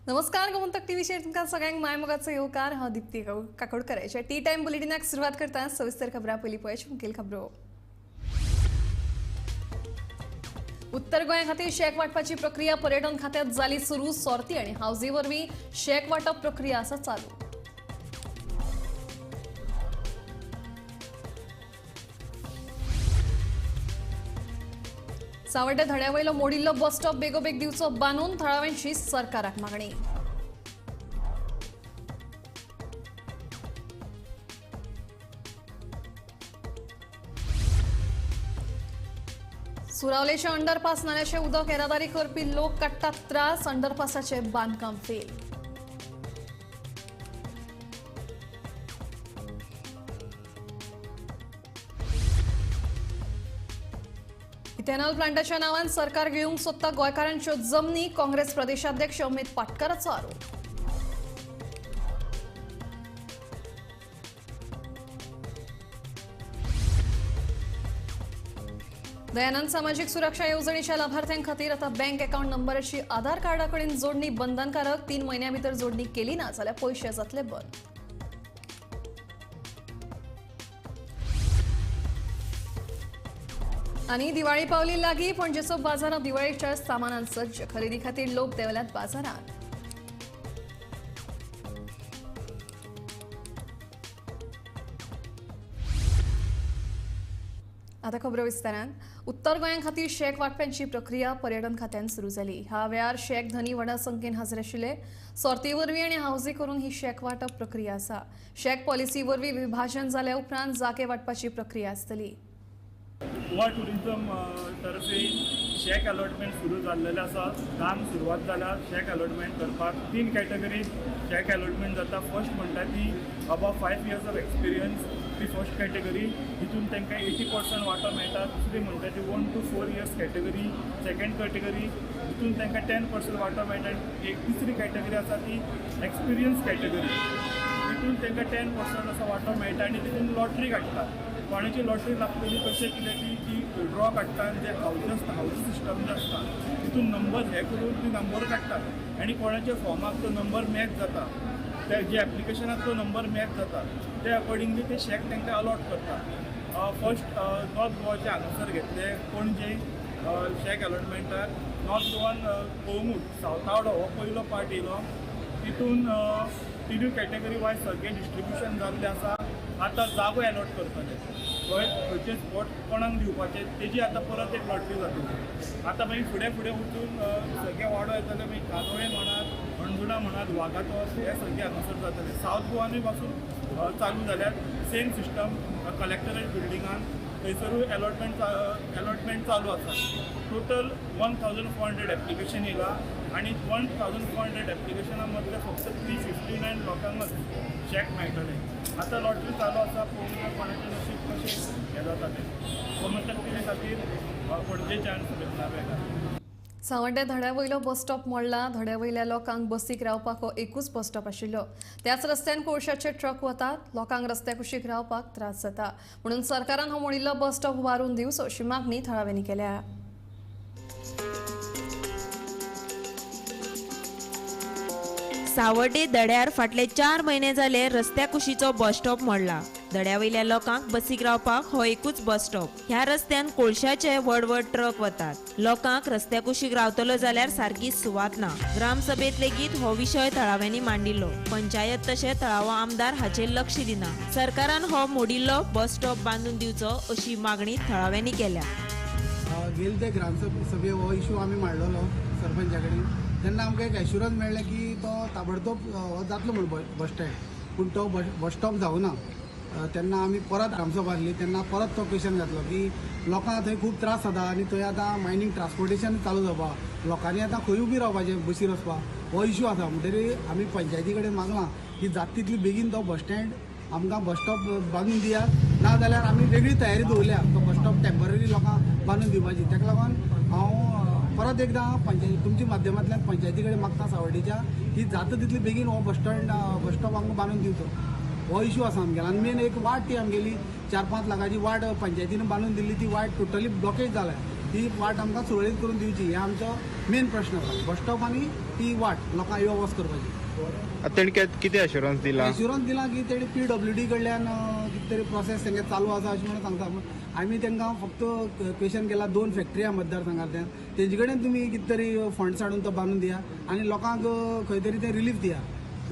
नमस्कार, गोमंतक टीव्हीचेर तुमकां सगळ्यांक मायमोगाचो येवकार. हांव दीप्ती काकोडकर. टी टायम बुलेटिनाक सुरवात करता. सविस्तर खबरां पयलीं पळय मुखेल खबरो. उत्तर गोंया खातीर शॅक वांटपाची प्रक्रिया पर्यटन खात्यात जाली सुरू. सोर्ती आनी हावजी वरवीं शॅक वांटप प्रक्रिया आसा चालू. सावड्डे धड्या वयलो मोडिल्लो बस स्टॉप बेगोबेग दिवचो बांदून थळाव्यांची सरकाराक मागणी. सुरावलेच्या अंडरपास नाल्याचें उदक येरादारी करपी लोक काडटात त्रास. अंडरपासाचें बांदकाम फेल. इथेनॉल प्लांटाच्या नावान सरकार घेवंक सोदता गोंयकारांच्यो जमनी. काँग्रेस प्रदेशाध्यक्ष अमित पाटकराचो आरोप. दयानंद सामाजिक सुरक्षा येवजणेच्या लाभार्थ्यां खातीर आता बँक अकाउंट नंबराची आधार कार्डा कडेन जोडणी बंधनकारक. 3 म्हयन्यां भितर जोडणी केली ना जाल्यार पयशे जातले बंद. आनी दिवाळी पावली लागीं. पणजेचो बाजारांत दिवाळीच्या सामानान सज्ज. खरेदी खातीर लोक देंवल्यात बाजारांत. आतां खबरो विस्तारान. उत्तर गोंया खातीर शॅक वांटप्यांची प्रक्रिया पर्यटन खात्यान सुरू जाली. ह्या वेळार शॅक धनी व्हडा संख्येन हाजीर आशिल्ले. सोर्ती वरवीं आनी हावजी करून ही शॅक वांटप प्रक्रिया आसा. शॅक पॉलिसी वरवीं विभाजन जाल्या उपरांत जागे वांटपाची प्रक्रिया आसतली. गोवा टुरिझम तर्फे शॅक अलॉटमेंट सुरू जाल्लेलें आसा. काम सुरवात जाल्या शॅक अलॉटमेंट करपाक. 3 कॅटेगरी शॅक अलॉटमेंट जाता. फर्स्ट म्हणटा ती अबाव 5 इयर्स ऑफ एक्सपिरियन्स, ती फर्स्ट कॅटेगरी, तितून तांकां 80% वांटो मेळटा. दुसरी म्हणटा ती 1 to 4 years category, second category, तितून तांकां 10% वांटो मेळटा. एक तिसरी कॅटेगरी आसा ती एक्सपिरियन्स कॅटेगरी, तितून तांकां 10% असो वांटो मेळटा आनी तितून लॉटरी काडटा. कोणाची लॉटरी लागतली कशें कितें ती ती ड्रॉ काडटा आनी जे हावज आसता, हावज सिस्टम जे आसता तितून नंबर हे करून ती नंबर काडटात आनी कोणाच्या फॉर्माक तो नंबर मॅच जाता, ते जे एप्लिकेशनाक तो नंबर मॅच जाता ते अकॉर्डिंगली ते शॅक तांकां अलॉट करता. फर्स्ट नॉर्थ गोवाचे हांगासर घेतले पणजे शॅक अलॉटमेंटाक. नॉर्थ गोवान कोळंगूट सावथावडो हो पयलो पार्ट येयलो. तितून तिनूय कॅटेगरी वायज सगळें डिस्ट्रिब्युशन जाल्लें आसा. आतां जागो एलॉट करतले, खंय खंयचे स्पॉट कोणाक दिवपाचे तेजी आतां परत एक लॉटरी जातली. आतां मागीर फुडें फुडें वचून सगळे वाडो येतले, मागीर कांदोळे म्हणात, हणजुणा म्हणात, वागातोर हे सगळे हांगासर जातले. सावथ गोवानूय पासून चालू जाल्यार सेम सिस्टम कलेक्टरेट बिल्डिंगान थंयसरूय अलॉटमेंट चालू आसा. टोटल 1400 एप्लिकेशन येयला आनी 1400 एप्लिकेशना मदले फक्त 359 लोकांकच शॅक मेळटले. आतां लॉटरी चालू आसा, पळोवया कोणाचें नशीब कशें हें जाता तें. गोमंतक टीव्ही खातीर पणजेच्यान सुरेश नार्वेकार. सावड्डे धड्या वयलो बस स्टॉप मोडला. धड्या वयल्या लोकांक बसीक रावपाक हो एकूच बस स्टॉप आशिल्लो. त्याच रस्त्यान कोळशाचे ट्रक वतात. लोकांक रस्त्या कुशीक रावपाक त्रास जाता म्हणून सरकारान हो मोडिल्लो बस स्टॉप उबारून दिवचो अशी मागणी थळाव्यांनी केल्या. सावड्डे दड्यार फाटले 4 म्हयने जाले रस्त्या कुशीचो बस स्टॉप मोडला. दड्या वयल्या लोकांक बसीक रावपाक हो एकूच बस स्टॉप. ह्या रस्त्यान कोळशाचे व्हड व्हड ट्रक वतात. लोकांक रस्त्या कुशीक रावतलो जाल्यार सारकी सुवात ना. ग्रामसभेत लेगीत हो विशय थळाव्यांनी मांडिल्लो. पंचायत तशें थळावो आमदार हाचेर लक्ष दिना. सरकारान हो मोडिल्लो बस स्टॉप बांदून दिवचो अशी मागणी थळाव्यांनी केल्या. गेले ते ग्रामसभे हो इशू आमी मांडलेलो सरपंचा कडेन, तेन्ना आमकां एक एश्युरन्स मेळ्ळें की तो ताबडतोब हो जातलो म्हूण बस स्टँड, पूण तो बस स्टॉप जावना. तेन्ना आमी परत ग्रामसभा आसली तेन्ना परत तो क्वेश्चन घातलो की लोकांक थंय खूब त्रास जाता आनी थंय आतां मायनींग ट्रान्सपोर्टेशन चालू जावपाक, लोकांनी आतां खंय उबी रावपाचें बसीर वचपाक, हो इशू आसा. म्हणटकीर आमी पंचायती कडेन मागलां की जाता तितली बेगीन तो बस स्टँड आमकां बस स्टॉप बांदून दियात, ना जाल्यार आमी वेगळी तयारी दवरल्या तो बस स्टॉप टेम्पररी लोकांक बांदून दिवपाची. ताका लागून हांव परत एकदां पंचायती तुमच्या माध्यमांतल्यान पंचायती कडेन मागता सावड्डेच्या की जाता तितली बेगीन हो बस स्टँड बस स्टॉप आमकां बांदून दिवचो, हो इशू आसा आमगेलो. आनी मेन एक वाट ती आमगेली 4-5 लाखाची वाट पंचायतीन बांदून दिल्ली, ती वाट टोटली ब्लॉकेज जाल्या. ती वाट आमकां सुरळीत करून दिवची हे आमचो मेन प्रश्न आसा. बस स्टॉप आनी ती वाट लोकांक यो वच करपाची. तेणी कितें एश्युरन्स दिला? एश्युरन्स दिला की तेणी PWD कडल्यान कितें तरी प्रोसेस तेंगे चालू आसा अशें म्हणून सांगता. आमी तांकां फक्त क्वेशन केला, 2 फॅक्टरी आहा मतदारसंघांतल्यान, तेजे कडेन तुमी कितें तरी फंड्स हाडून तो बांदून दिया आनी लोकांक खंय तरी ते रिलीफ दिया,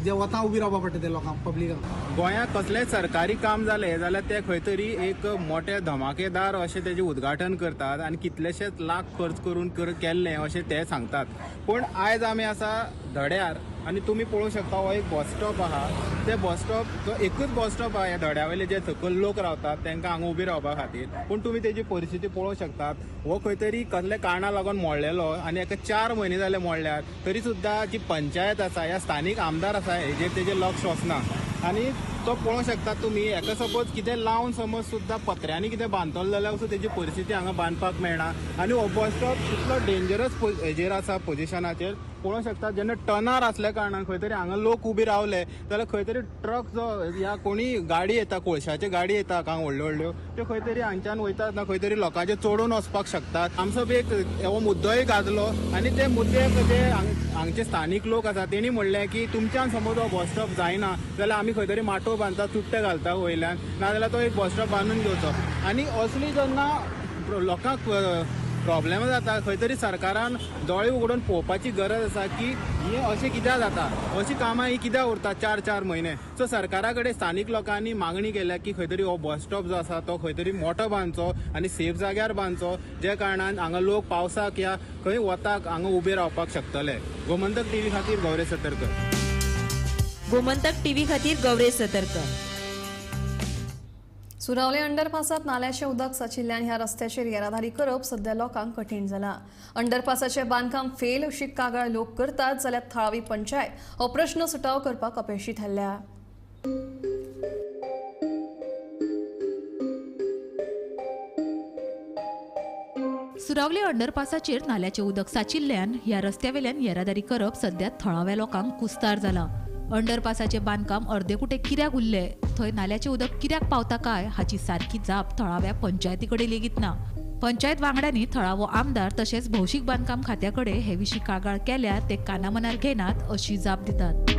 जे वता उबी रावपा पडटा ते लोकांक पब्लिकांक. गोंयांत कसलेंय सरकारी काम जालें जाल्यार ते खंय तरी एक मोठे धमाकेदार अशें तेजें उद्घाटन करतात आनी कितलेशेच लाख खर्च करून केल्लें अशें ते सांगतात. पूण आयज आमी आसा धड्यार आनी तुमी पळोवंक शकता हो एक बस स्टॉप आहा. ते बस स्टॉप तो एकूच बस स्टॉप आहा ह्या धड्या वयले जे सकयल लोक रावतात तांकां हांगा उबी रावपा खातीर. पूण तुमी तेजी परिस्थिती पळोवंक शकतात. हो खंय तरी कसल्या कारणा लागून मोडलेलो आनी एका 4 म्हयने जाले मोडल्यार तरी सुद्दां जी पंचायत आसा ह्या स्थानीक आमदार आसा हेजेर तेजें लक्ष वचना. आनी तो पळोवंक शकता तुमी हेका सपोज कितें लावन समज सुद्दां पत्र्यांनी कितें बांदतलो जाल्यार सुद्दां तेजी परिस्थिती हांगा बांदपाक मेळना. आनी हो बस स्टॉप इतलो डेंजरस हेजेर आसा पोजिशनाचेर पळोवंक शकता. जेन्ना टनार आसल्या कारणान खंय तरी हांगा लोक उबे रावले जाल्यार खंय तरी ट्रक जो या कोणी गाडी येता, कोळशाची गाडी येता हांगा व्हडल्यो व्हडल्यो, त्यो खंय तरी हांगच्यान वयतात ना खंय तरी लोकांचे चडून वचपाक शकतात. आमचो बी एक हो मुद्दोय गाजलो आनी ते मुद्दे जे हांगचे स्थानीक लोक आसा तेणी म्हणलें की तुमच्यान समज हो बस स्टॉप जायना जाल्यार आमी खंय तरी माटोव बांदता, चुट्टे घालता वयल्यान, नाजाल्यार तो एक बस स्टॉप बांदून घेवचो. आनी असली जेन्ना लोकांक प्रॉब्लेम जाता खंय तरी सरकारान दोळे उगडून पळोवपाची गरज आसा की हें अशें कित्याक जाता, अशीं कामां ही कित्याक उरता 4-4 म्हयने. सो सरकारा कडेन स्थानीक लोकांनी मागणी केल्या की खंय तरी हो बस स्टॉप जो आसा तो खंय तरी मोठो बांदचो आनी सेफ जाग्यार बांदचो, ज्या कारणान हांगा लोक पावसाक या खंय वताक हांगा उबे रावपाक शकतले. गोमंतक टीव्ही खातीर गौरेश सतरकर. गोमंतक टीव्ही खातीर गौरेश सतरकर. सुरावले अंडरपासात नाल्याचें उदक साचिल्ल्यान ह्या रस्त्याचेर येरादारी करप सध्या लोकांक कठीण जाला. अंडरपासाचें बांदकाम फेल अशी कागाळ लोक करतात जाल्यार थळावी पंचायत हो प्रश्न सुटावो करपाक अपेशी थारल्या. सुरावले अंडरपासाचेर नाल्याचें उदक साचिल्ल्यान ह्या रस्त्यावेल्यान येरादारी करप सध्या थळाव्या लोकांक कुस्तार जाला. अंडरपासाचें बांदकाम अर्देकुटे कित्याक उरलें, थंय नाल्याचें उदक कित्याक पावता काय हाची सारकी जाप थळाव्या पंचायती कडेन लेगीत ना. पंचायत वांगड्यांनी थळावो आमदार तशेंच भौशीक बांदकाम खात्या कडेन हे विशीं कागाळ केल्यार ते कानामनार घेनात अशी जाप दितात.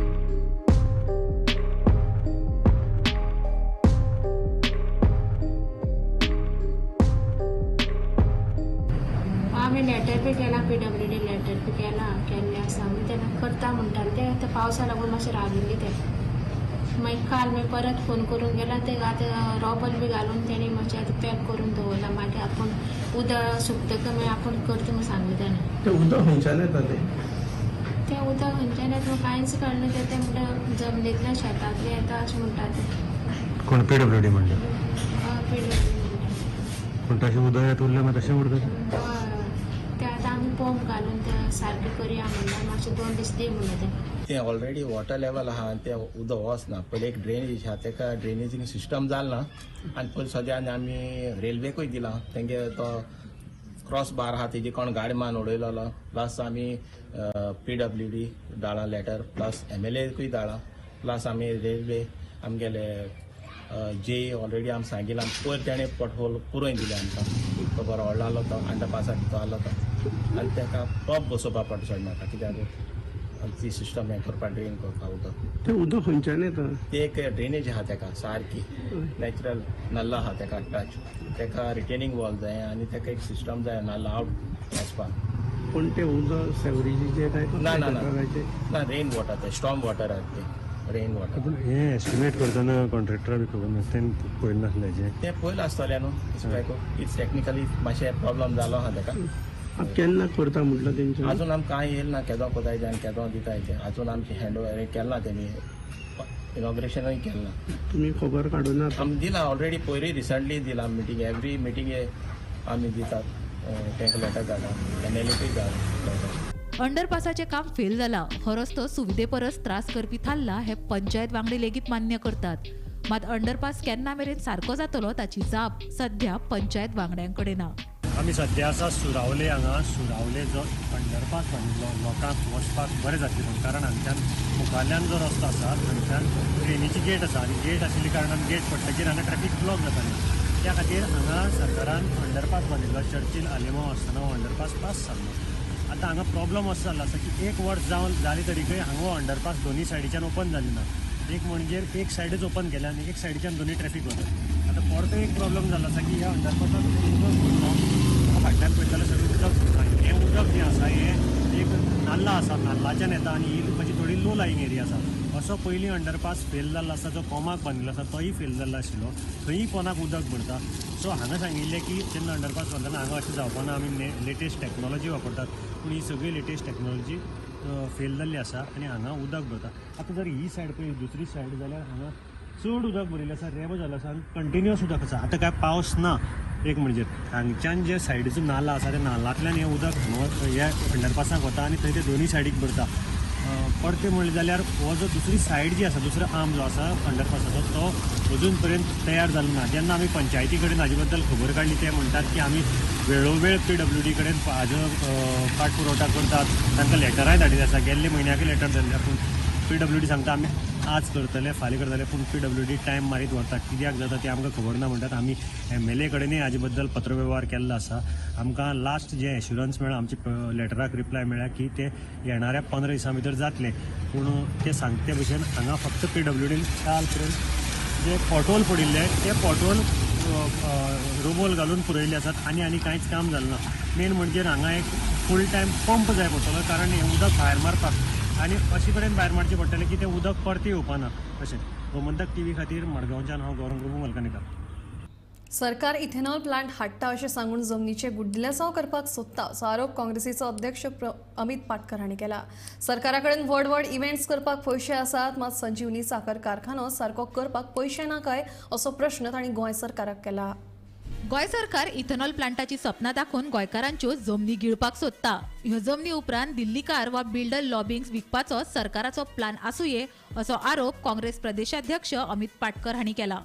आमी लेटर बी केला, PWD letter बी केला, केल्लें आसा. आमी तेन्ना करता म्हणटाले ते आतां पावसा लागून मातशें राविल्ले ते. मागीर काल मागीर परत फोन करूंक गेला ते आतां रोबल बी घालून तेणी मातशें आतां पॅक करून दवरलां. मागीर आपूण उदक सुकतकच मागीर आपूण करता म्हूण सांगलें तेणें. तें उदक खंयच्यान येता तें? तें उदक खंयच्यान येता कांयच कळना. तें म्हणटा जमनींतल्यान शेतांतलें येता अशें म्हणटा ते. कोण PWD म्हणटा? PWD म्हणटा. पूण तशें उदक येत उरलें मागीर तशें उरता. ते आतां आमी पंप घालून ते सारकें करया म्हणटा, मातशें 2 दीस दी म्हणलें तें. तें ऑलरेडी वॉटर लेवल आहा आनी तें उदक वचना. पयलीं एक ड्रेनेज आहा तेका ड्रेनेजींग सिस्टम जाल ना आनी पयलीं सद्या आनी आमी रेल्वेकूय दिलां. तेंगे तो क्रॉस बार आहा तेजी कोण गाडी मान उडयलेलो. प्लस आमी PWD धाडला लेटर, प्लस MLA धाडला, प्लस आमी रेल्वे आमगेले जे ऑलरेडी आमी सांगिलां. पयर तेणें पटहोल पुरोवन दिलें आमकां. तो बरो व्हडलो आहलो तो अंडरपासाक तो आहलो तो आनी तेका पंप बसोवपा पडटा चड म्हाका कित्याक ती सिस्टम हें करपाक ड्रेन करपाक उदक. तें उदक खंयच्यान येता? ते एक ड्रेनेज आहा तेका सारकी नॅचरल नल्ला आहा तेका टच. तेका रिटेनिंग वॉल जाय आनी तेका एक सिस्टम जाय नाल्ला आवट वचपाक. पूण तें उदक सेवरेजीचें काय? ना ना ना, रेन वॉटर तें, स्टॉर्म वॉटर आहा तें, रेन वॉटर. पूण हें एस्टिमेट करतना कॉन्ट्रॅक्टरा बी खबर ना, तें पळयलें नासलें हेजें? तें पयलें आसतलें न्हू it's technically मातशें प्रॉब्लम जालो आहा तेका. केन्ना करता म्हटलं तेंच्या? अजून आमकां कांय येयल ना, केदो कोताय आनी केदो दिताय तें. अजून आमचें हँड ओवर केलां तेमी, इनॉग्रेशनूय केलां. तुमी खबर काडूना? आमी दिलां ऑलरेडी पयरूय रिसंटली दिलां. मिटींग एवरी मिटींग आमी दितात तांकां लेटर धाडला, MLA धाडला. अंडरपासाचें काम फेल जाला. हो रस्तो सुविधे परस त्रास करपी थारला हे पंचायत वांगडी लेगीत मान्य करतात. मात अंडरपास केन्ना मेरेन सारको जातलो ताची जाप सध्या पंचायत वांगड्यां कडेन ना. आमी सद्या आसा सुरावले हांगा. सुरावले जो अंडरपास बांदिल्लो लोकांक वचपाक बरें जातलें म्हणून, कारण हांगच्यान मुखाल्यान जो रस्तो आसा थंयच्यान ट्रेनीची गेट आसा आनी गेट आशिल्ल्या कारणान गेट पडटकीर हांगा ट्रॅफिक ब्लॉक जातालें. त्या खातीर हांगा सरकारान अंडरपास बांदिल्लो. चर्चील आलेमांव आसतना हो अंडरपास पास जाल्लो. आतां हांगा प्रॉब्लम असो जाल्लो आसा की एक वर्स जावन जालें तरीकय हांगा हो अंडरपास दोनूय सायडीच्यान ओपन जाली ना. एक म्हणजे एक सायडच ओपन केल्या आनी एक सायडीच्यान दोनूय ट्रॅफीक वता. आतां परतो एक प्रॉब्लम जाल्लो आसा की ह्या अंडरपासाक उदक भरलो, फाटल्यान पळयत जाल्यार सगळें उदक भरता. हें उदक जें आसा हें एक नाल्ला आसा, नाल्लाच्यान येता आनी ही मातशी थोडी लो लायींग एरिया आसा. असो पयलीं अंडरपास फेल जाल्लो आसा, जो कोमाक बांदिल्लो आसा तोय फेल जाल्लो आशिल्लो, थंय पोनाक उदक भरता. सो हांगा सांगिल्लें की जेन्ना अंडरपास बांदतना हांगा अशें जावपाना, आमी लेटेस्ट टॅक्नोलॉजी वापरतात, पूण ही सगळी लेटेस्ट टॅक्नोलॉजी फेल जाल्ली आसा आनी हांगा उदक भरता. आतां जर ही सायड पळय दुसरी सायड जाल्यार हांगा चड उदक भरिल्लें आसा, रेबो जाल्लो आसा आनी कंटिन्युअस उदक आसा. आतां काय पावस ना. एक म्हणजे हांगच्यान जे सायडीचो नाला आसा त्या नालांतल्यान हें उदक ह्या अंडरपासाक वता आनी थंय ते दोनूय सायडीक भरता. परतें म्हणलें जाल्यार हो जो दुसरी सायड जी आसा, दुसरो आर्म जो आसा अंडरपासाचो तो अजून पर्यंत तयार जालो ना. जेन्ना आमी पंचायती कडेन हाजे बद्दल खबर काडली ते म्हणटात की आमी वेळोवेळ PWD कडेन हाजो पाठपुरवठा करतात, तांकां लेटरांय धाडिल्लीं आसा, गेल्ले म्हयन्याकय लेटर धाडल्या, पूण PWD सांगता आमी आज करतले फाल्यां करतले, पूण PWD time मारीत व्हरता. कित्याक जाता तें आमकां खबर ना म्हणटात. आमी MLA कडेनय हाजे बद्दल पत्रवेव्हार केल्लो आसा. आमकां लास्ट जें एश्युरन्स मेळ्ळा, आमच्या लेटराक रिप्लाय मेळ्ळा की ते येणाऱ्या 15 दिसां भितर जातलें, पूण ते सांगते ते भशेन हांगा फक्त PWDन काल पर्यंत जे पोटहोल पडिल्ले ते पोटहोल रोबोल घालून पुरयल्ले आसात आनी आनी कांयच काम जालें ना. मेन म्हणजे हांगा एक फूल टायम पंप जाय पडटलो, कारण हें उदक भायर मारपाक आनी अशे कडेन भायर मारचें पडटलें की तें उदक परतें येवपाना. अशें गोमंतक टीव्ही खातीर मडगांवच्यान हांव गौरव प्रभू मलकणीकर. सरकार इथेनॉल प्लांट हाडटा अशें सांगून जमनीचे गुड्डलेसांव करपाक सोदता असो आरोप काँग्रेसीचो अध्यक्ष अमित पाटकर हांणी केला. सरकारा कडेन व्हड व्हड इव्हेंट्स करपाक पयशे आसात, मात संजीवनी साखर कारखानो सारको करपाक पयशे ना काय असो प्रश्न तांणी गोंय सरकाराक केला. गोंय सरकार इथेनॉल प्लांटाची सपनां दाखोवन गोंयकारांच्यो जमनी गिळपाक सोदता. ह्यो जमनी उपरांत दिल्लीकार वा बिल्डर लॉबिंग्स विकपाचो सरकाराचो प्लान आसुये असो आरोप काँग्रेस प्रदेशाध्यक्ष अमित पाटकर हांणी केला.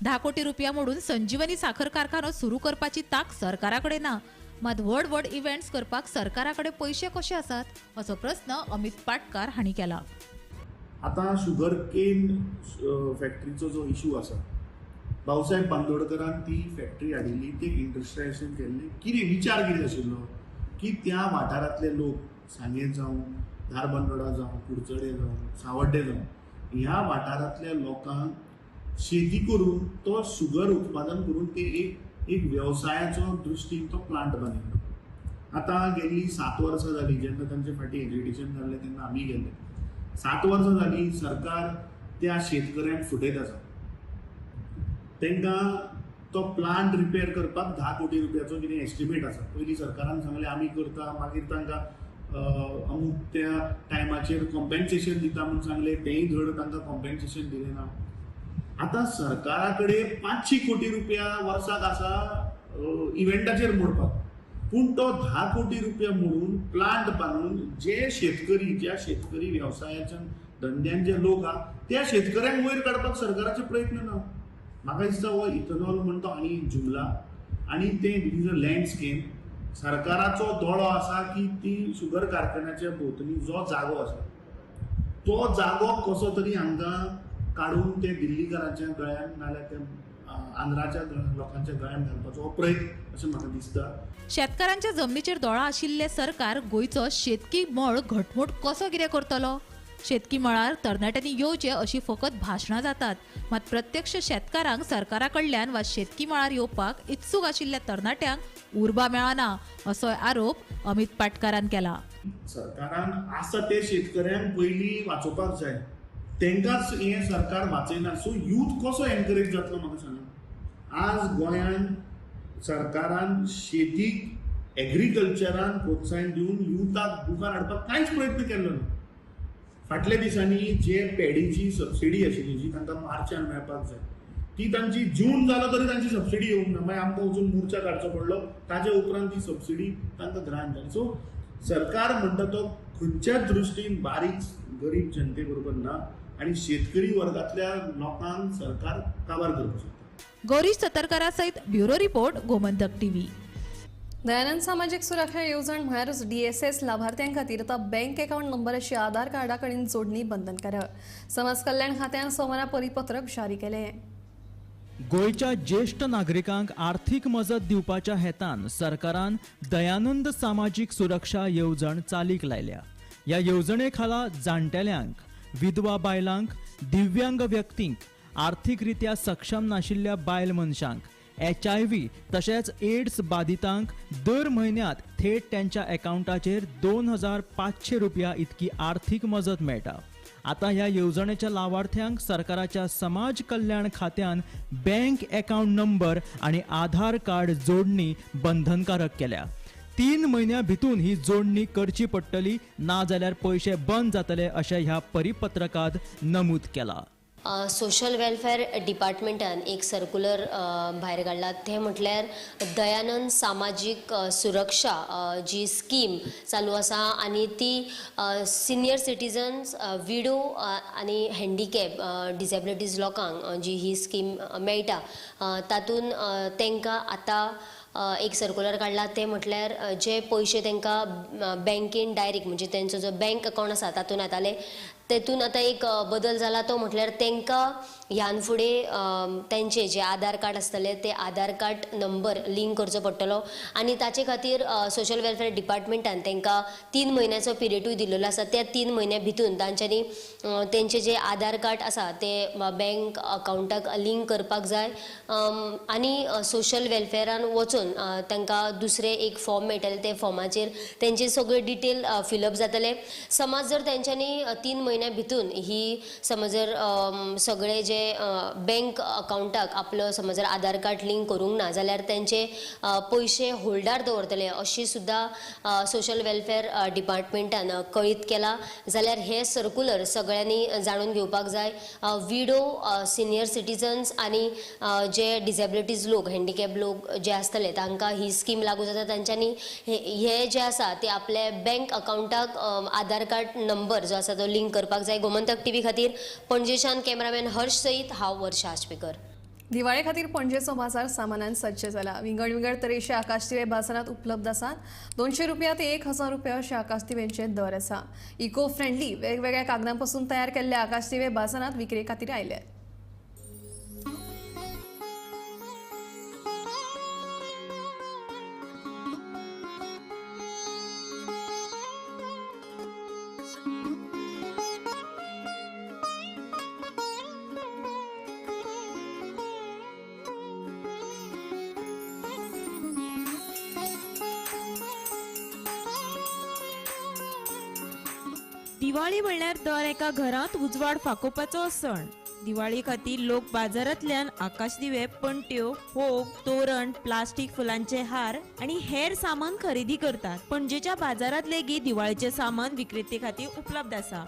10 कोटी रुपया मोडून संजीवनी साखर कारखानो सुरू करपाची तांक सरकारा कडेन ना, मात व्हड व्हड इव्हेंट्स करपाक सरकारा कडेन पयशे कशे आसात असो प्रस्न अमित पाटकार हांणी केला. आतां शुगर केन फॅक्टरीचो जो इशू आसा, भाऊसाहेब बांदोडकरान ती फॅक्टरी हाडिल्ली, ती इंडस्ट्रियलायझेशन केल्लें. कितें विचार कितें आशिल्लो की त्या वाठारांतले लोक सांगें जावं, धारबांदोडा जावं, कुडचडे जावं, सावड्डे जावं, ह्या वाठारांतल्या लोकांक शेती करून तो शुगर उत्पादन करून ते एक वेवसायाचो दृश्टीन तो प्लांट बांदिल्लो. आतां गेल्ली 7 वर्सां जालीं जेन्ना तांचे फाटीं एजिटेशन जाल्लें तेन्ना आमी गेल्ले. 7 वर्सां जालीं सरकार त्या शेतकऱ्यांक फुटयत आसा. तांकां तो प्लांट रिपेर करपाक 10 कोटी रुपयाचो कितें एस्टिमेट आसा. पयलीं सरकारान सांगलें आमी करता, मागीर तांकां अमूक त्या टायमाचेर कॉम्पेन्सेशन दिता म्हूण सांगलें, तेंय धड तांकां कॉम्पेन्सेशन दिलें ना. आतां सरकारा कडेन 500 कोटी रुपया वर्साक आसा इव्हेंटाचेर मोडपाक, पूण तो 10 कोटी रुपया मोडून प्लांट बांदून जे शेतकरी, ज्या शेतकरी वेवसायाच्या धंद्यान जे लोक आहा त्या शेतकऱ्यांक वयर काडपाक सरकाराचे प्रयत्न ना. म्हाका दिसता हो इथेनॉल म्हणटा आनी एक जुमला आनी तें it is a land scheme. सरकाराचो दोळो आसा की ती शुगर कारखान्याच्या भोंवतणी जो जागो आसा तो जागो कसो तरी हांकां काडून ते दिल्लीकारांच्या गळ्यान नाल्यार ते आंध्राच्या लोकांच्या गळ्यान घालपाचो हो प्रयत्न अशें म्हाका दिसता. शेतकारांच्या जमनीचेर दोळा आशिल्ले सरकार गोंयचो शेतकी मळ घटमूट कसो कितें करतलो? शेतकी मळार तरणाट्यांनी येवचे अशी फकत भाशणां जातात, मात प्रत्यक्ष शेतकारांक सरकारा कडल्यान वा शेतकी मळार येवपाक इत्सूक आशिल्ल्या तरणाट्यांक उर्बा मेळना असो आरोप अमित पाटकारान केला. सरकारान आसा ते शेतकऱ्यांक पयलीं वाचोवपाक जाय, तांकांच हें सरकार वाचयना. सो यूथ कसो एनकरेज जातलो म्हाका सांगा. आज गोंयांत सरकारान शेतीक एग्रीकल्चरान प्रोत्साहन दिवन युथाक मुखार हाडपाक कांयच प्रयत्न केल्लो ना. फाटल्या दिसांनी जे पेडीची सबसिडी आशिल्ली जी तांकां मार्चान मेळपाक जाय ती तांची जून जालो तरी तांची सबसिडी येवंक ना. मागीर आमकां वचून मोर्चा काडचो पडलो, ताजे उपरांत ती सबसिडी तांकां ग्रांट जाली. सो सरकार म्हणटा तो खंयच्याच दृश्टीन बारीक गरीब जनते बरोबर ना आनी शेतकरी वर्गांतल्या लोकांक सरकार काबार करपाक शकता. गौरीश सतरकरा सहित bureau report, Gomantak TV. Dayanand सामाजीक सुरक्षा येवजण म्हळ्यारूच DSS लाभार्थ्यां खातीर आतां बँक अकाउंट नंबराची आधार कार्डा कडेन जोडणी बंधनकारक. समाज कल्याण खात्यान सोमारा परिपत्रक जारी केलें. गोंयच्या ज्येश्ठ नागरिकांक आर्थीक मजत दिवपाच्या हेतान सरकारान दयानंद सामाजीक सुरक्षा येवजण चालीक लायल्या. ह्या येवजणे खाला जाणटेल्यांक, विधवा बायलांक, दिव्यांग व्यक्तींक, आर्थीकरित्या सक्षम नाशिल्ल्या बायल मनशांक, HIV तशेंच एड्स बादितांक दर म्हयन्यांत थेट त्यांच्या अकाउंटाचेर 2500 रुपया इतकी आर्थीक मजत मेळटा. आतां ह्या येवजणेच्या लावार्थ्यांक सरकाराच्या समाज कल्याण खात्यान बँक अकाउंट नंबर आनी आधार कार्ड जोडणी बंधनकारक केल्या. 3 म्हयन्यां भितून ही जोडणी करची पडटली, ना जाल्यार पयशे बंद जातले अशें ह्या परिपत्रकांत नमूद केलां. सोशल वेलफेअर डिपार्टमेंटान एक सर्कुलर भायर काडला, तें म्हटल्यार दयानंद सामाजीक सुरक्षा जी स्कीम चालू आसा आनी ती सिनियर सिटीजन्स, विडो आनी हँडिकॅप डिसेबिलिटीज लोकांक जी ही स्कीम मेळटा तातूंत तांकां आतां एक सर्कुलर काडला. तें म्हटल्यार जे पयशे तांकां बँकेन डायरेक्ट म्हणजे तेंचो जो बँक अकावंट आसा तातूंत येताले तेतून आतां एक बदल जाला, तो म्हटल्यार तांकां ह्यान फुडें तेंचे जे आधार कार्ड आसतले ते आधार कार्ड नंबर लिंक करचो पडटलो आनी ताचे खातीर सोशल वेलफेअर डिपार्टमेंटान तांकां 3 म्हयन्याचो पिरियडूय दिल्लो आसा. त्या 3 म्हयन्या भितून तांच्यांनी तेंचे जे आधार कार्ड आसा ते बँक अकावंटाक लिंक करपाक जाय आनी सोशल वेलफेअरान वचून तांकां दुसरें एक फॉर्म मेळटलें, ते फॉर्माचेर तेंचे सगळे डिटेल फिलअप जातले. समज जर तेंच्यांनी 3 म्हयन्या भितून ही समज जर सगळे जे बँक अकावंटाक आपलो समज जर आधार कार्ड लिंक करूंक ना जाल्यार तेंचे पयशे होल्डार दवरतले अशी सुद्दां सोशल वेलफेअर डिपार्टमेंटान कळीत केला. जाल्यार हे सर्कुलर सगळ्यांनी जाणून घेवपाक जाय. विडो, सिनियर सिटीजन्स आनी जे डिसेबिलिटीज लोक, हँडिकॅप लोक जे आसतले तांकां ही स्कीम लागू जाता. तांच्यांनी हे जे आसा ते आपले बँक अकावंटाक आधार कार्ड नंबर जो आसा तो लिंक करपाक जाय. गोमंतक टीव्ही खातीर पणजेच्यान कॅमेरामॅन हर्ष सहित हांव वर्षा आशपेकर. दिवाळे खातीर पणजेचो बाजार सामानान सज्ज जाला. विंगड विंगड तरेचे आकाशदिवे बाजारांत उपलब्ध आसात. 200 रुपया ते 1000 रुपया अशे आकाशदिव्यांचे दर आसा. इको फ्रेंडली वेगवेगळ्या कागदांपासून तयार केल्ले आकाशदिवे बाजारांत विक्रे खातीर आयले. दिवाळी म्हणल्यार दर एका घरांत उजवाड फाकोवपाचो सण. दिवाळी खातीर लोक बाजारांतल्यान आकाशदिवे, पणट्यो, फोग, तोरण, प्लास्टीक फुलांचे हार आनी हेर सामान खरेदी करतात. पणजेच्या बाजारांत लेगीत दिवाळीचें सामान विक्रेते खातीर उपलब्ध आसा.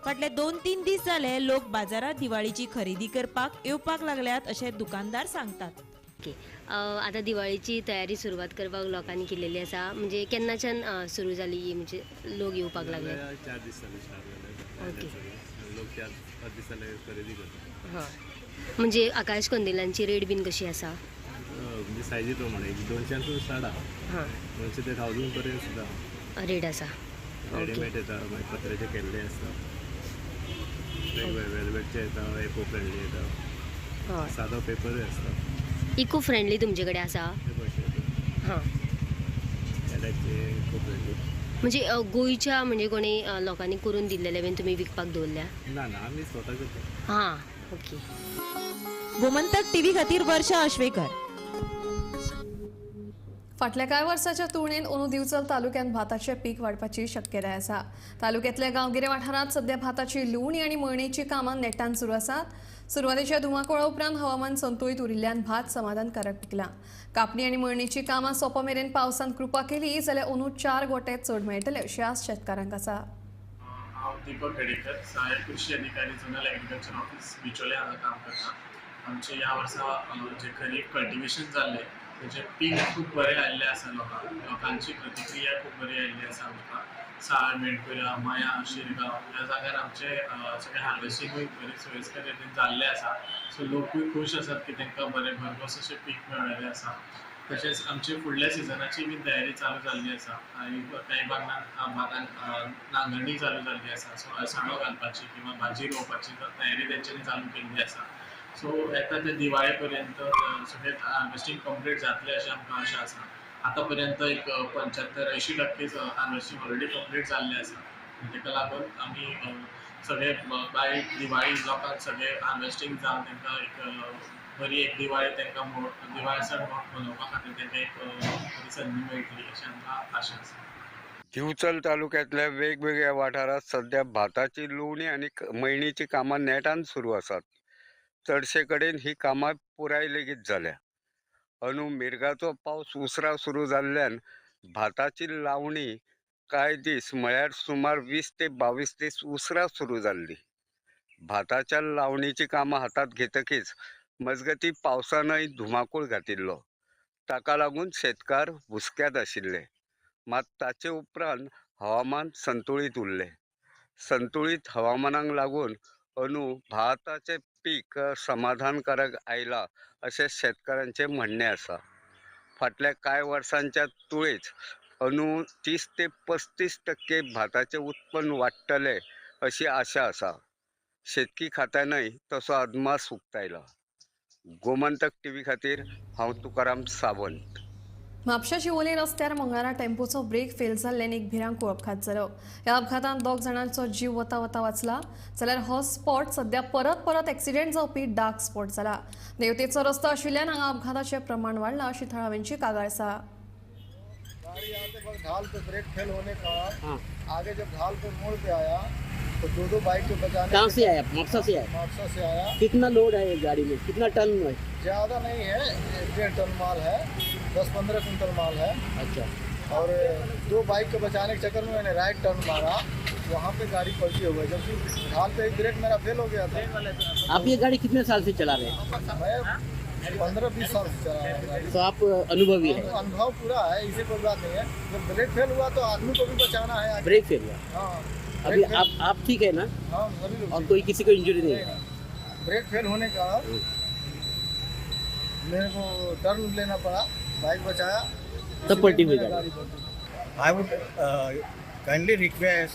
फाटले 2-3 दीस जाले लोक बाजारांत दिवाळीची खरेदी करपाक येवपाक लागल्यात अशें दुकानदार सांगतात. आतां दिवाळीची तयारी सुरवात करपाक लोकांनी केलेली आसा, म्हणजे केन्नाच्यान सुरू जाली, म्हणजे लोक येवपाक लागले? 4 दीस जाले स्टार्ट जाले. ओके. लोक 4-5 दीस जाले खरेदी करतात. हां, म्हणजे आकाश कंदिलांची रेट बीन कशी आसा? म्हणजे सायजी प्रमाणे 200 स्टार्ट आहा. हां, 200 ते 1000 पर्यंत सुद्दां रेट आसा. रेडीमेड येता, मागीर पत्र्याचे केल्ले आसता, वेगवेगळे वेलवेटचे येता, एको फ्रेंडली येता, सादो पेपरूय आसता. इको फ्रेंडली तुमचे कडेन आसा? हां, म्हणजे गोंयच्या म्हणजे कोणी लोकांनी करून दिल्लेले बीन तुमी विकपाक दवरल्या? ना ना, आमी स्वता करता. हां, ओके. गोमंतक टीव्ही खातीर वर्षा आश्वेकर. फाटल्या कांय वर्साच्या तुळनेन अंदू दिवचल तालुक्यांत भाताचें पीक वाडपाची शक्यताय आसा. तालुक्यांतल्या गांवगिऱ्या वाठारांत सध्या भाताची लुवणी आनी मळणेची कामां नेटान सुरू आसात. सुरवातेच्या धुमाकुळा उपरांत हवामान संतुळीत उरिल्ल्यान भात समाधानकारक पिकलां. कापणी आनी मळणेची कामां सोंपा मेरेन पावसान कृपा केली जाल्यार अंदू 4 गोटे चड मेळटले अशी आस शेतकारांक आसा. हांव दीपक हेडेकर, सहाय्यक कृषी अधिकारी, झोनल एग्रीकल्चर ऑफिस बिचोले हांगा काम करता. आमचे ह्या वर्सा जे खरीप कल्टिवेशन जाल्लें तेजें पीक खूब बरें आयिल्लें आसा. लोकांची प्रतिक्रिया खूब बरी आयिल्ली आसा आमकां. साळ, मेणकुरा, मया, शिरगांव ह्या जाग्यार आमचें सगळें हार्वेस्टिंगूय बरें सोयीस्कर रितीन जाल्लें आसा. सो लोकूय खूश आसात की तांकां बरें भरघोस अशें पीक मेळिल्लें आसा. तशेंच आमचे फुडल्या सिजनाची बी तयारी चालू जाल्ली आसा आनी कांय भागान नांगरणी चालू जाल्ली आसा. सो अळसाणो घालपाची किंवा भाजी रोवपाची तयारी तेंच्यांनी चालू केल्ली आसा. सो येता ते दिवाळे पर्यंत सगळें हार्वेस्टींग कंप्लीट जातलें अशें आमकां आशा आसा. आतां पर्यंत एक 75-80% हार्वेस्टींग ऑलरेडी कंप्लीट जाल्लें आसा. ताका लागून आमी सगळे बाय दिवाळी लोकांक सगळे हार्वेस्टींग जावन तांकां एक बरी एक दिवाळी तांकां दिवाळी सण मनोवपा खातीर तांकां एक बरी संदी मेळटली अशें आमकां आशा आसा. दिवचल तालुक्यांतल्या वेगवेगळ्या वाठारांत सध्या भाताची लुवणी आनी मळणीची कामां नेटान सुरू आसात. चडशे कडेन ही कामां पुराय लेगीत जाल्या. अंदू मिर्गाचो पावस उसरां सुरू जाल्ल्यान भाताची लावणी कांय दीस म्हळ्यार सुमार 20 ते 22 दीस उसरां सुरू जाल्ली. भाताच्या लावणीची कामां हातांत घेतकीच मजगती पावसानय धुमाकूळ घातिल्लो. ताका लागून शेतकार हुस्क्यांत आशिल्ले. मात ताचे उपरांत हवामान संतुळीत उरलें. संतुळीत हवामानाक लागून अंदू भाताचें पीक समाधानकारक आयलां अशें शेतकारांचें म्हणणें आसा. फाटल्या कांय वर्सांच्या तुळेंत अंदू 30 ते 35% भाताचें उत्पन्न वाडटलें अशी आशा आसा. शेतकी खात्यानय तसो अदमास उक्तायला. गोमंतक टीव्ही खातीर हांव तुकाराम सावंत. म्हापशा शिवोले रस्त्यार मंगळारा टेम्पोचो ब्रेक फेल जाल्ल्यान एक भिरांकूळ अपघात जालो. ह्या अपघातांत 2 जाणांचो जीव वता वता वाचला. जाल्यार हो स्पॉट सध्या परत परत एक्सिडेंट जावपी डार्क स्पॉट जाला. देवतेचो रस्तो आशिल्ल्यान हांगा अपघाताचें प्रमाण वाडलां अशी थळाव्यांची कागाळ आसा. गाड़ी आते वक्त ढाल पे ब्रेक फेल होने का आगे जब ढाल पे मोड़ पे आया तो दो बाइक को बचाने. कहाँ से आया? म्हापसा से आया. म्हापसा से आया. कितना लोड है गाड़ी में, कितना टन है? ज़्यादा नहीं है, 1.5 टन माल है, 10-15 कुंटल माल है. अच्छा. और 2 बाइक को बचाने के चक्कर में मैंने राइट टर्न मारा, वहाँ पे गाड़ी पलटी हो गई, जबकि ढाल पे एक ब्रेक मेरा फेल हो गया था. आप ये गाड़ी कितने साल से चला रहे हैं? मैं 15-20 साल से चला रहा हूँ. तो आप अनुभवी है? अनुभव पूरा है, इसे कोई बात नहीं है. जब ब्रेक फेल हुआ तो आदमी को भी बचाना है. ब्रेक फेल हुआ? हाँ. अभी आप ठीक है ना? हाँ, सभी लोग. और कोई किसी को इंजरी नहीं है? ब्रेक फेल होने का मेरे को टर्न लेना पड़ा, बाइक बचाया, तब पलटी हुई गाड़ी. I would kindly request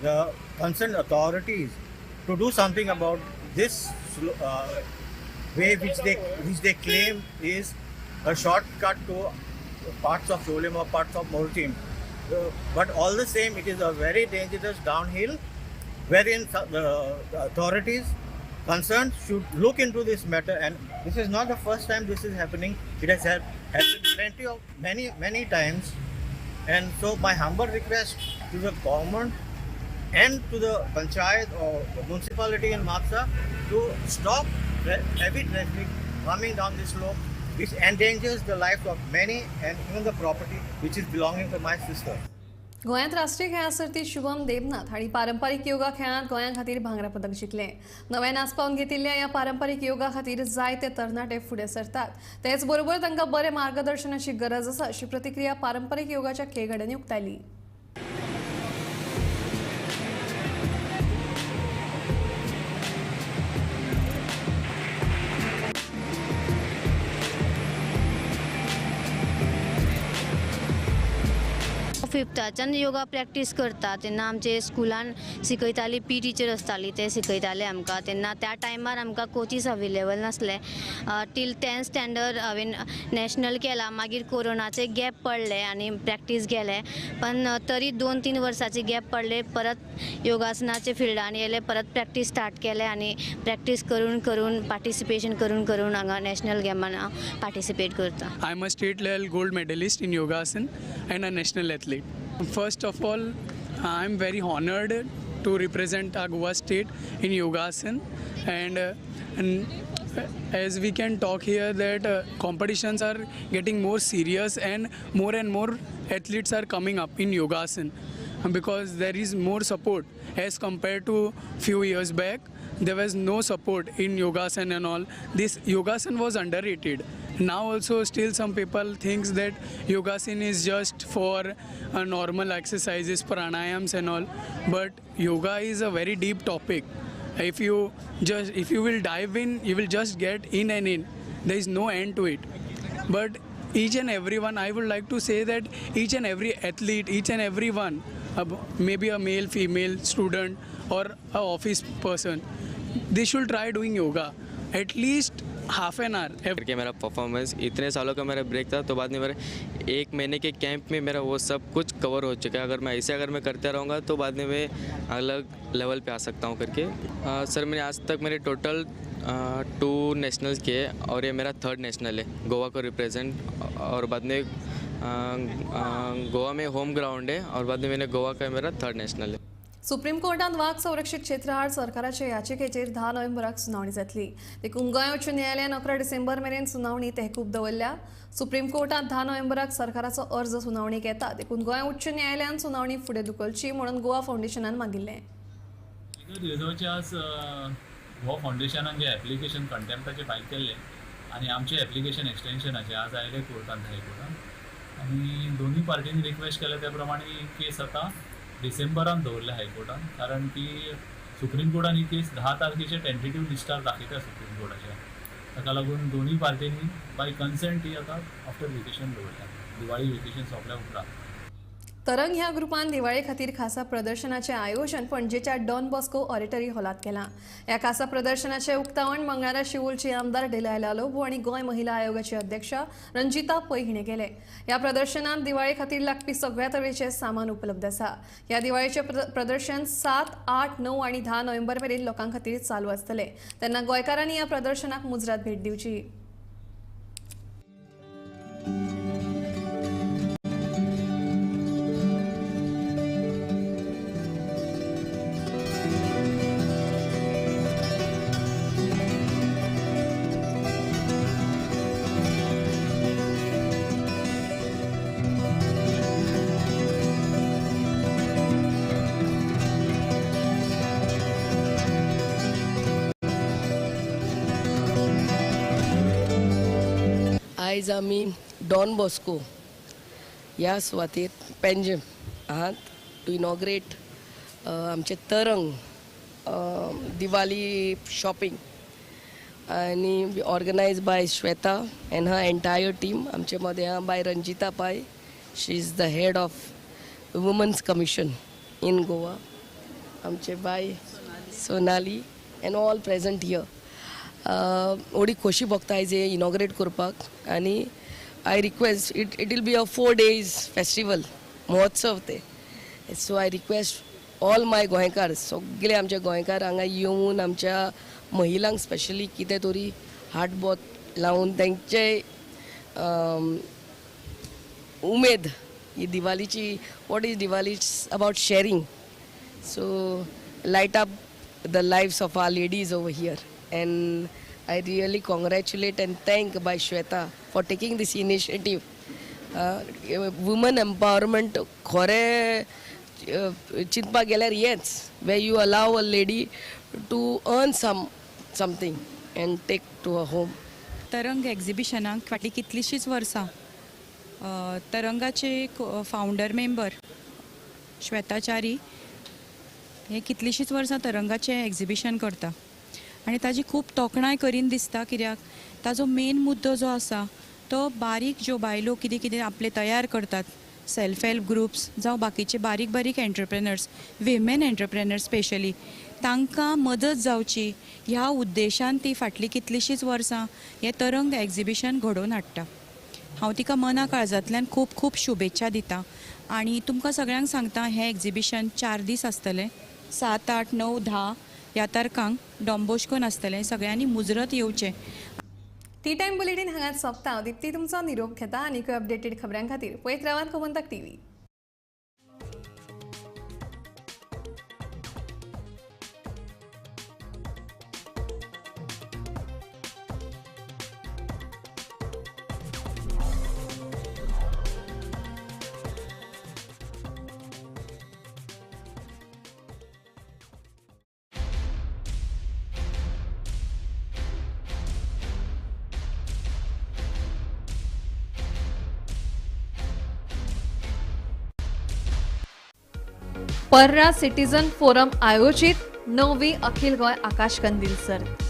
the concerned authorities to do something about this way which they claim is a shortcut to parts of Siolim or parts of Morjim. But all the same, it is a very dangerous downhill, wherein the authorities concerned should look into this matter. And this is not the first time this is happening. It has happened plenty of many times. And so my humble request to the government and to the panchayat or municipality in Mapsa to stop heavy traffic coming down this slope, which endangers the lives of many and even the property which is belonging to my sister. गोंयांत राष्ट्रीय खेळां सर्तीत शुभम देवनाथ हांणी पारंपारीक योगा खेळांत गोंया खातीर भांगरा पदक जिखलें. नव्यान आस्पावन घेतिल्ल्या ह्या पारंपारीक योगा खातीर जायते तरणाटे फुडें सरतात, तेच बरोबर तांकां बरें मार्गदर्शनाची गरज आसा अशी प्रतिक्रिया पारंपारीक योगाच्या खेळगड्यांनी उक्तायली. फिफ्ताच्यान योगा प्रॅक्टीस करता तेन्ना आमचे स्कुलान शिकयताली, पी टिचर आसताली, ते शिकयताले आमकां. तेन्ना त्या टायमार आमकां कोचीस अवेलेबल नासले. टील 10th standard हांवें नॅशनल केला. मागीर कोरोनाचे गॅप पडले आनी प्रॅक्टीस गेले, पण तरी 2-3 वर्साचे गॅप पडले. परत योगासनाचे फिल्डान येयले, परत प्रॅक्टीस स्टार्ट केले आनी प्रॅक्टीस करून करून पार्टिसिपेशन करून करून हांगा नॅशनल गेमान हांव पार्टिसिपेट करता. I am a state level gold medalist in yogasana and a national athlete. First of all, I am very honored to represent our Goa state in yogasana, and as we can talk here that competitions are getting more serious and more athletes are coming up in yogasana because there is more support as compared to few years back. There was no support in yogasana and all. This yogasana was underrated. Now also still some people thinks that yogasana is just for normal exercises, pranayams and all, but yoga is a very deep topic. If you will dive in, you will just get in and in. There is no end to it. But each and everyone, I would like to say that each and every athlete, each and everyone, maybe a male, female, student or a office person, they should try doing yoga. at least half an hour. करके मेरा performance इतने सालों का मेरा break था, तो बाद में मेरे 1 महीने के कैंप में मेरा वो सब कुछ कवर हो चुका है। अगर मैं ऐसे अगर मैं करता रहूँगा तो बाद में मैं अलग लेवल पे आ सकता हूँ करके। सर मैंने आज तक मेरे टोटल 2 नेशनल्स किए और ये मेरा 3rd national है गोवा को रिप्रेजेंट। और बाद में गोवा में होम ग्राउंड है और बाद में मैंने गोवा का मेरा 3rd national है। सुप्रीम कोर्टान वाग संरक्षित क्षेत्र आड सरकाराचे याचिकेचेर 10 नोव्हेंबराक सुनावणी जातली। देखून गोंय उच्च न्यायालयान 11 डिसेंबर मेरेन सुनावणी तहकूब दवरल्या। सुप्रीम कोर्टात 10 नोव्हेंबराक सरकाराचो अर्ज सुनावणीक येता, देखून गोंय उच्च न्यायालयान सुनावणी फुडें धुकलची म्हणून गोवा फावंडेशनान मागिल्लें। आज गोवा फावंडेशनान जे एप्लिकेशन कंटेम्प्टाचें फायल केल्लें आनी आमचें एप्लिकेशन एक्सटेन्शनाचें आज आयलें कोर्टान, हायकोर्टान, आनी दोनूय पार्टींनी रिक्वेस्ट केल्या त्या प्रमाणे ही केस आतां डिसेंबरान दवरल्या हायकोर्टान, कारण की सुप्रीम कोर्टान ही केस 10 तारखेचे टेंटेटीव लिस्टार दाखयता सुप्रीम कोर्टाच्या। ताका लागून दोनूय पार्टींनी बाय कन्सेंट ही आतां आफ्टर वेकेशन दवरल्या, दिवाळी वेकेशन सोंपल्या उपरांत। तरंग ह्या ग्रुपान दिवाळे खातीर खासा प्रदर्शनाचें आयोजन पणजेच्या डॉन बॉस्को ऑडिटरी हॉलांत केलां। ह्या खासा प्रदर्शनाचें उक्तावण मंगळारा शिवोलची आमदार डिलायला लोबो आनी गोंय महिला आयोगाची अध्यक्षा रंजिता पै हिणें केलें। ह्या प्रदर्शनांत दिवाळे खातीर लागपी सगळ्या तरेचें सामान उपलब्ध आसा। ह्या दिवाळेचें प्रदर्शन 7, 8, 9 आनी 10 नोव्हेंबर मेरेन लोकां खातीर चालू आसतलें। तेन्ना गोंयकारांनी ह्या प्रदर्शनाक मुजरत भेट दिवची। आयज आमी डॉन बॉस्को ह्या सुवातेर पेंजम आहात टू इनॉग्रेट आमचें तरंग दिवाळी शॉपिंग आनी organise by Shweta and her entire team. आमचे मदें आहा by Ranjita Pai, she is the head of women's commission in Goa. आमचे बाय Sonali and all present here. व्हडली खोशी भोगता आयज हें इनॉग्रेट करपाक आनी I request it it will be a 4 days festival महोत्सव ते। So I request all my गोंयकार, सगळे आमचे गोंयकार हांगा येवन आमच्या महिलांक स्पेशली कितें तरी हातबोट लावन तेंचे उमेद ही दिवाळीची, what is Diwali, it's about sharing. So light up the lives of our ladies over here. And I really congratulate and thank by Shweta for taking this initiative. Women empowerment खरें चिंतपाक गेल्यार हेंच, where you allow a lady to earn something and take to a home. Tarang एक्झिबिशनाक फाटलीं कितलींशींच वर्सां तरंगाचे फावंडर member Shweta Chari हे कितलींशींच वर्सां तरंगाचें एक्झिबिशन करता आनी ताजी खूब तोखणाय करीन दिसता, कित्याक ताजो मेन मुद्दो जो आसा तो बारीक ज्यो बायलो कितें कितें आपले तयार करतात, सेल्फ हेल्प ग्रुप्स जावं बाकीचे बारीक बारीक एंटरप्रेनर्स, विमेन एंटरप्रेनर्स स्पेशली, तांकां मदत जावची ह्या उद्देशान ती फाटलीं कितलींशींच वर्सां हें तरंग एक्झिबिशन घडोवन हाडटा। हांव तिका मना काळजांतल्यान खूब खूब शुभेच्छा दिता आनी तुमकां सगळ्यांक सांगता हें एक्झिबिशन 4 दीस आसतलें, 7, 8, 9, 10 ह्या तारखांक डॉन बॉस्कोन आसतलें। सगळ्यांनी मुजरत येवचें। टी टायम बुलेटीन हांगाच सोंपता। दीप्ती तुमचो निरोप घेता आनीकय अपडेटेड खबरां खातीर पळयत रावात गोमंतक टीव्ही। पर्रा सिटीजन फोरम आयोजित 9वी अखिल गोंय आकाश कंदील सर्त।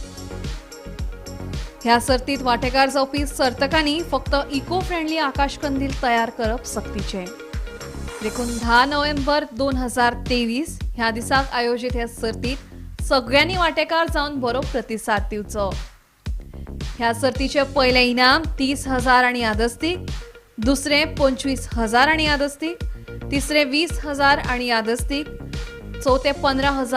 ह्या सर्तीत वांटेकार जावपी सर्तकांनी फक्त इको फ्रेंडली आकाश कंदील तयार करप सक्तीचें। देखून 10 नोव्हेंबर 2023 ह्या दिसाक आयोजित ह्या सर्तीत सगळ्यांनी वांटेकार जावन बरो प्रतिसाद दिवचो। ह्या सर्तीचें पयलें इनाम 30,000 आनी यादस्तीक, दुसरें 25,000 आनी यादस्तीक, तिसरें 20,000 आनी यादस्तीक, चवथें 15,000.